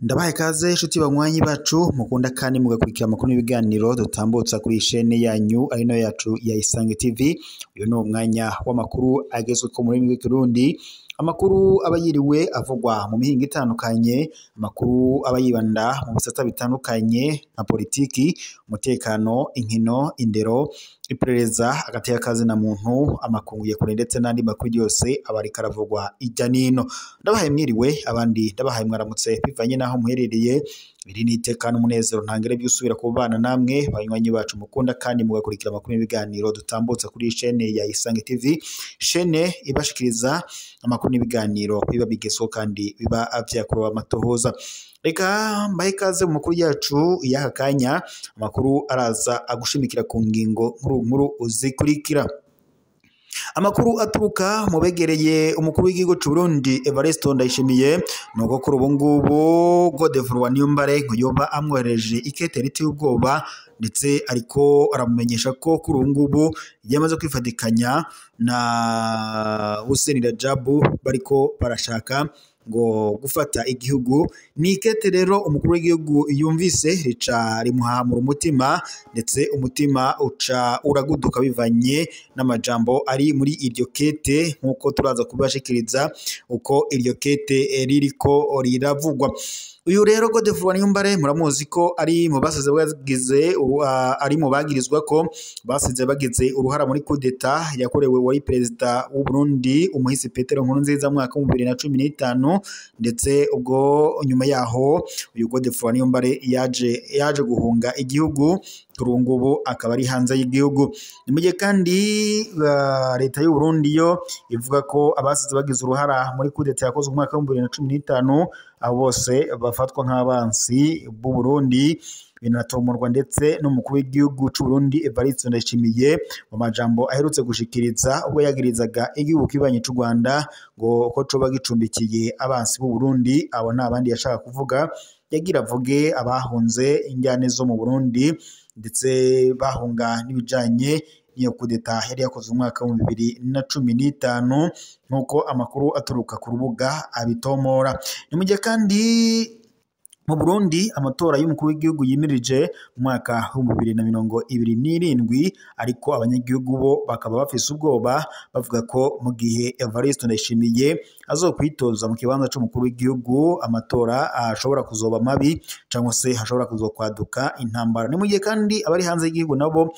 Ndabahaye ikaze inshuti banywanyi bacu mukunda kandi mugakurikira amakuru n'ibiganiro dutambutsa kuri shene yanyu ari nayo yacu ya Isange TV. Uyu ni umwanya w'amakuru agezweko mu rurimi rw'ikirundi, amakuru aba yiriwe avugwa mu mihingo itandukanye, amakuru aba yibanda mu bisata bitandukanye nka politiki, umutekano, inkino, indero, iperereza, agateka kazina muntu, amakungu ya kure ndetse n'andi makuru yose aba ariko aravugwa irya nino. Ndabahaye mwiriwe, abandi ndabahaye mwaramutse bivanye n'aho muherereye. Iri ni iteka n'umunezero ntangere by'usubira kubana namwe banywanyi bacu mukunda kandi mugakurikira amakuru n'ibiganiro dutambutsa kuri shene ya Isange TV, shene ibashikiriza amakuru n'ibiganiro biba bigezweho kandi biba vyakorewe amatohoza. Reka mbahe ikaze mu makuru yacu y'aka kanya, amakuru araza agushimikira ku ngingo nkuru nkuru zikurikira. Amakuru aturuka mu begereye umukuru w'igihugu c'u Burundi Evariste Ndayishimiye nuko kuri ubu ngubu Godefroid Niyombare ngo yoba amwohereje ikete riteye ubwoba, ndetse ariko aramumenyesha ko kuri ubu ngubu yamaze kwifatikanya na Hussein Rajabu bariko barashaka ngo gufata igihugu. Ni ikete rero umukuru w'igihugu yumvise rica rimuhahamura umutima, ndetse umutima uca uraguduka bivanye n'amajambo ari muri iryo kete, nk'uko turaza kubashikiriza uko iryo kete ririko riravugwa. Uyu rero Godefroid Niyombare muramuzi ko ari mu basize bagize ari mu bagirizwa ko basize bagize uruhara muri coup d'etat yakorewe wari perezida w'u Burundi umuhisi Petero Nkurunziza mu mwaka wa 2015, ndetse ubwo nyuma yaho uyu Godefroid Niyombare yaje guhunga igihugu, kuri ubu ngubu akaba ari hanze y'igihugu. Ni mu gihe kandi leta y'u Burundi yo ivuga ko abasize bagize uruhara muri coup d'etat yakozwe mu mwaka wa 2015 abo bose bafatwa nk'abansi b'u Burundi, binatomorwa ndetse n'umukuru w'igihugu c'u Burundi Evariste Ndayishimiye mu majambo aherutse gushikiriza ubwo yagirizaga igihugu kibanyi c'u Rwanda ngo ko coba gicumbikiye abansi b'u Burundi. Abo nta bandi yashaka kuvuga, yagira avuge abahunze injyane zo mu Burundi ndetse bahunga n'ibijanye n'iyo coup d'etat yari yakozwe mu mwaka wa 2015, nk'uko amakuru aturuka ku rubuga abitomora. Ni mu gihe kandi mu Burundi amatora y'umukuru w'igihugu yimirije mu mwaka wa 2027, ariko abanyagihugu bo bakaba bafise ubwoba bavuga ko mu gihe Evariste Ndayishimiye azokwitoza mu kibanza c'umukuru w'igihugu amatora ashobora kuzoba mabi cyangwa se hashobora kuzokwaduka intambara. Ni mu gihe kandi abari hanze y'igihugu nabo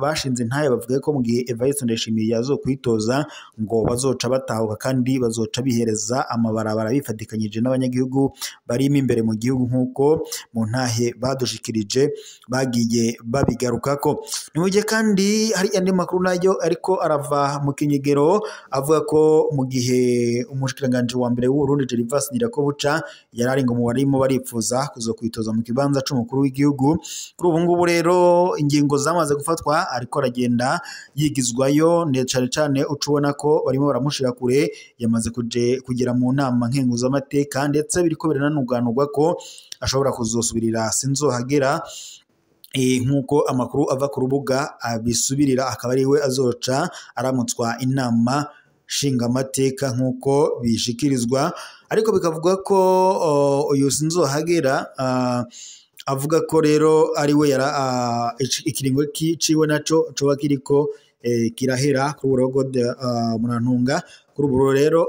bashinze intahe bavuga ko mu gihe Evariste Ndayishimiye azokwitoza ngo bazoca batahuka kandi bazoca bihereza amabarabara bifatikanyije n'abanyagihugu barimo imbere mu gihugu, nk'uko mu ntahe badushikirije bagiye babigarukako. Ni mu gihe kandi hari andi makuru nayo ariko arava mu kinyegero avuga ko mu gihe umushikiranganji wa mbere w'u Burundi Gervais Ndirakobuca yari ari ngo mu barimo baripfuza kuzokwitoza mu kibanza c'umukuru w'igihugu, kuri ubu ngubu rero ingingo zamaze gufatwa ariko aragenda yigizwayo, ndetse cane cane uca ubona ko barimo baramushira kure, yamaze kugera mu nama nkenguzamateka, ndetse biriko birananuganurwa ko ashobora kuzosubirira Sinzohagera, nk'uko amakuru ava ku rubuga abisubirira, akaba ariwe azoca aramutswa inama nshingamateka nk'uko bishikirizwa. Ariko bikavuga ko uyu Sinzohagera avuga ko rero ariwe yara ikiringo ciwe naco coba kiriko kirahera kuri ubu Murantunga. Kuri ubu rero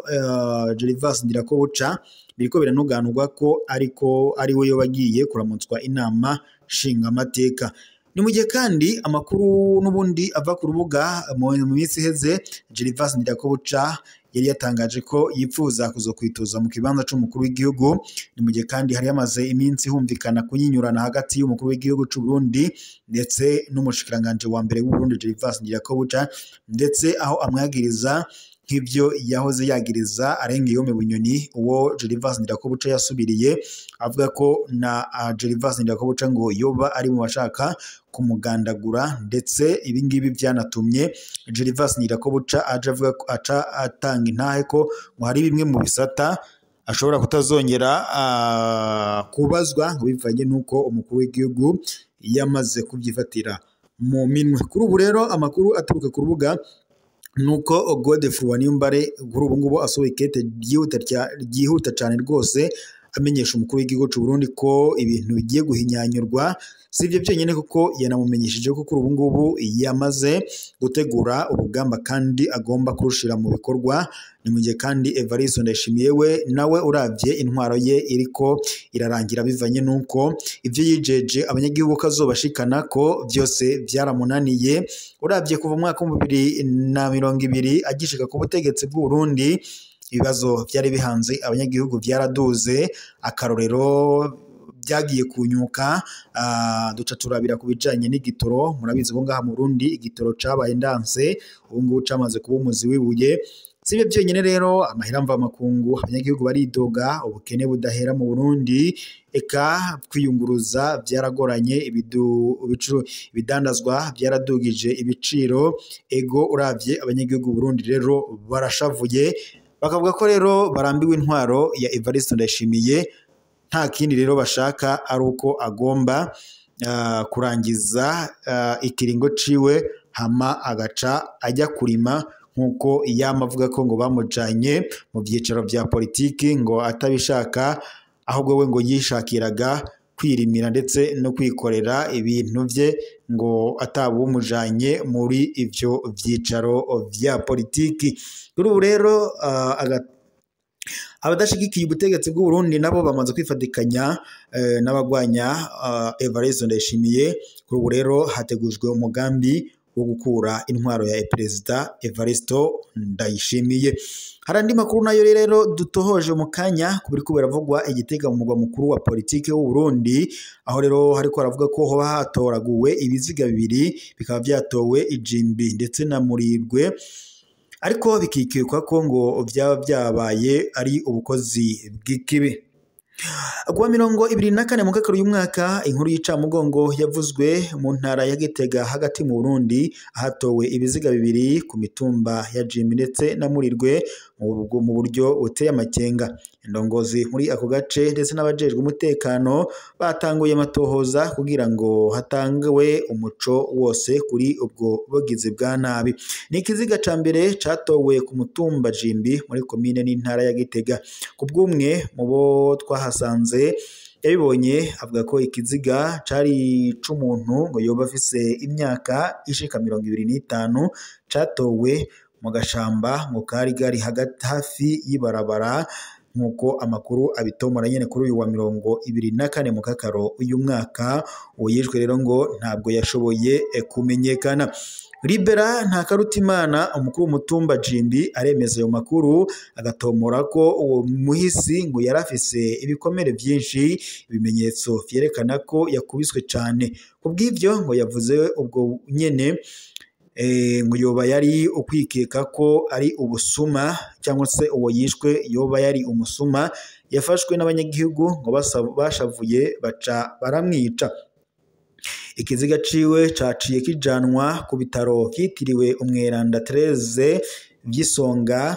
Gervais Ndirakobuca biriko biranuganurwa ko ariko ariwe yoba agiye kuramutswa inama nshingamateka. Ni mu gihe kandi amakuru n'ubundi ava ku rubuga mu minsi iheze Gervais Ndirakobuca yari yatangaje ko yipfuza kuzokwitoza mu kibanza c'umukuru w'igihugu. Ni mu gihe kandi hari hamaze iminsi humvikana kunyinyurana hagati y'umukuru w'igihugu c'u Burundi ndetse n'umushikiranganje wa mbere w'u Burundi Gervais Ndirakobuca, ndetse aho amwagiriza nk'ivyo yahoze yagiriza Arengiyome Bunyoni uwo Gervais Ndirakobuca yasubiriye, avuga ko na Gervais Ndirakobuca ngo yoba ari mu bashaka kumugandagura, ndetse ibi ngibi byanatumye Gervais Ndirakobuca aje avuga ko aca atanga intahe ko ngo hari bimwe mu bisata ashobora kutazongera kubazwa ngo bivanye n'uko umukuru w'igihugu yamaze kubyifatira. mu minwe. Kuri ubu rero amakuru aturuka ku rubuga nuko Godefroid Niyombare kuri ubu ngubu asohoye ikete ryihuta cyane rwose, amenyesha umukuru w'igihugu cy'u Burundi ko ibintu bigiye guhinyanyurwa. Si ibyo byonyine kuko yanamumenyesheje ko kuri ubu ngubu yamaze gutegura urugamba kandi agomba kurushira mu bikorwa. Ni mu gihe kandi Evariste Ndayishimiye we nawe uravye intwaro ye iriko irarangira bivanye nuko ivyo yijeje abanyagihugu kazobashikana ko byose byaramunaniye. Uravye kuva mu mwaka wa 2020 agishika ku butegetsi bw'u Burundi, ibibazo byari bihanze abanyagihugu byaraduze, akarorero byagiye kunyuka. Duca turabira ku bijanye n'igitoro. Murabizi ko ngaha mu Burundi igitoro cabaye ndanse, ubu ngubu camaze kuba umuzi w'ibuye. Si ibyo byonyine rero, amahera mvamakungu abanyagihugu baridoga, ubukene budahera mu Burundi, eka kwiyunguruza byaragoranye, ibidandazwa byaradugije ibiciro. Ego uravye abanyagihugu Burundi rero barashavuye, bakavuga ko rero barambiwe intwaro ya Evariste Ndayishimiye. Nta kindi rero bashaka ari uko agomba kurangiza ikiringo ciwe, hama agaca ajya kurima nkuko yama avuga ko ngo bamujanye mu byicaro bya politiki ngo atabishaka, ahubwo we ngo yishakiraga kwirimira ndetse no kwikorera ibintu bye, ngo atabumujanye muri ivyo vyicaro vya politiki. Kuri ubu rero abadashigikiye ubutegetsi bw'u Burundi nabo bamaze kwifatikanya n'abagwanya Evariste Ndayishimiye. Kuri ubu rero hategujwe umugambi wo gukura intwaro ya Perezida Evariste Ndayishimiye. Hari andi makuru nayo rero dutohoje mu kanya ku biriko biravugwa i Gitega mu mugwa mukuru wa politike w'u Burundi, aho rero hariko haravuga ko hoba hatoraguwe ibiziga bibiri, bikaba vyatowe ijimbi ndetse na Murirwe, ariko bikikekwa ko ngo vyaba vyabaye ari ubukozi bw'ikibi. Kuwa 24 Mukakaro uyu mwaka, inkuru y'icamugongo yavuzwe mu ntara ya Gitega hagati mu Burundi, ahatowe ibiziga bibiri ku mitumba ya Jimbi ndetse na Murirwe mu buryo buteye amakenga. Indongozi muri ako gace ndetse n'abajejwe umutekano batanguye amatohoza kugira ngo hatangwe umuco wose kuri ubwo bugizi bwa nabi. Ni ikiziga ca mbere catowe ku mutumba Jimbi muri komine n'intara ya Gitega. Ku bw'umwe mu bo twahasanze yabibonye, avuga ko ikiziga cari c'umuntu ngo yoba afise imyaka ishika 25, catowe mu gashamba ngo kari gari hagati hafi y'ibarabara, nkuko amakuru abitomora nyene kuri uyu wa 24 Mukakaro uyu mwaka. Uwo yishwe rero ngo ntabwo yashoboye kumenyekana. Libera Ntakarutimana, umukuru w'umutumba Jimbi, aremeza ayo makuru, agatomora ko uwo muhisi ngo yarafise ibikomere vyinshi, ibimenyetso vyerekana ko yakubiswe cane. Kubw'ivyo ngo yavuze ubwo nyene ngo yoba yari ukwikeka ko ari ubusuma, cyangwa se uwo yishwe yoba yari umusuma yafashwe n'abanyagihugu ngo bashavuye baca baramwica. Ikiziga ciwe caciye kijanwa ku bitaro kitiriwe Umweranda Therese vy'Isonga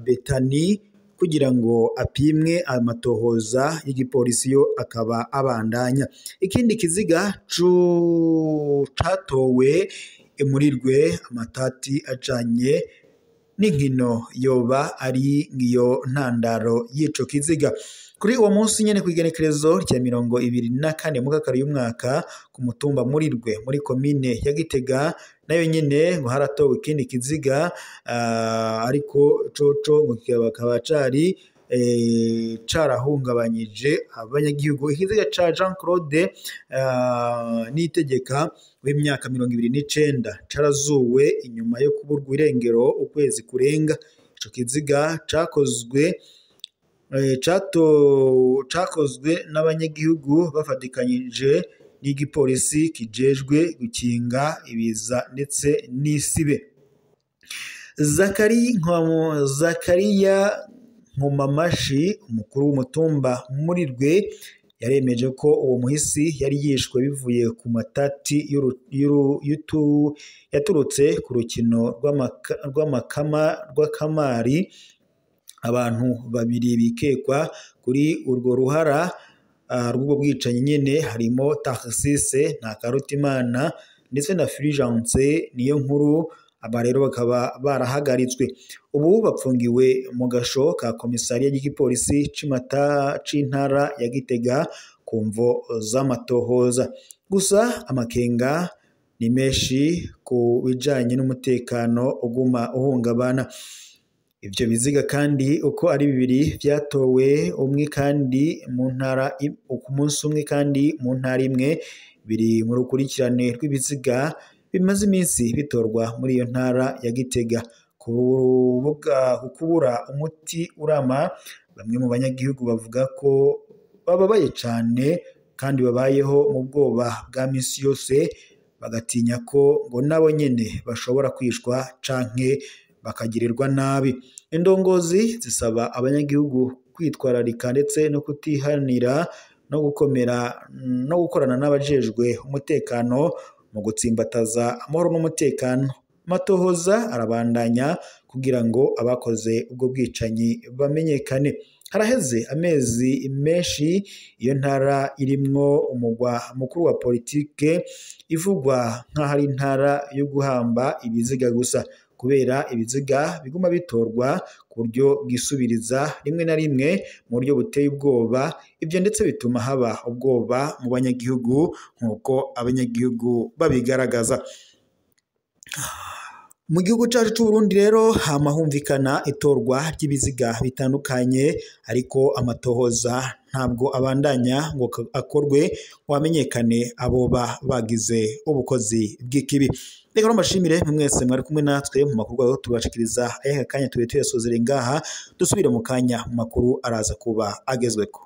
Betani kugira ngo apimwe, amatohoza y'igipolisi yo akaba abandanya. Ikindi kiziga catowe Murirwe, amatati ajanye n'inkino yoba ari ngiyo ntandaro y'ico kiziga. Kuri uwo munsi nyene kw'igenekerezo rya 24 Mukakaro y'umwaka, ku mutumba Murirwe muri komine ya Gitega, nayo nyene ngo haratowe ikindi kiziga, ariko coco ngo kikaba cari carahungabanyije abanyagihugu. Ikiziga ca Jean Claude Niyitegeka w'imyaka 29 carazuwe inyuma yo kuburwa irengero ukwezi kurenga. Ico kiziga cakozwe n'abanyagihugu bafatikanyije n'igipolisi kijejwe gukinga ibiza ndetse n'isibe. Zakariya Nkomamashi, umukuru w'umutumba Murirwe, yaremeje ko uwo muhisi yari yishwe bivuye ku matati yaturutse ku rukino rw'akamari. Abantu babiri bikekwa kuri urwo ruhara rw'ubwo bwicanyi nyene harimo Tarcisse Ntakarutimana ndetse na Fulgence Niyonkuru. Aba rero bakaba barahagaritswe, ubu bapfungiwe mu gasho ka komisariya y'igipolisi c'Imata c'intara ya Gitega ku mvo z'amatohoza. Gusa amakenga ni menshi ku bijanye n'umutekano uguma uhungabana. Ivyo biziga kandi uko ari bibiri vyatowe umwe kandi mu ntara ku munsi umwe kandi mu ntara imwe, biri mu rukurikirane rw'ibiziga bimaze iminsi bitorwa muri iyo ntara ya Gitega. Ku kubura umuti urama, bamwe mu banyagihugu bavuga ko bababaye cane kandi babayeho mu bwoba bwa misi yose, bagatinya ko ngo nabo nyene bashobora kwishwa canke bakagirirwa nabi. Indongozi zisaba abanyagihugu kwitwararika ndetse no kutihanira no gukomera no gukorana n'abajejwe umutekano mu gutsimbataza amahoro n'umutekano. Amatohoza arabandanya kugira ngo abakoze ubwo bwicanyi bamenyekane. Haraheze amezi menshi iyo ntara irimwo umugwa mukuru wa politike ivugwa nk'aho ari intara yo guhamba ibiziga gusa, kubera ibiziga biguma bitorwa ku buryo bwisubiriza rimwe na rimwe mu buryo buteye ubwoba. Ibyo ndetse bituma haba ubwoba mu banyagihugu nk'uko abanyagihugu babigaragaza. Mu gihugu cacu c'u Burundi rero hama humvikana itorwa ry'ibiziga bitandukanye, ariko amatohoza ntabwo abandanya ngo akorwe ngo hamenyekane aboba bagize ubukozi bw'ikibi. Reka mbashimire mwese mwari kumwe natwe mu makuru aho tubashikiriza aya kanya tube tuyasozere ngaha, dusubire mu kanya mu makuru araza kuba agezweko.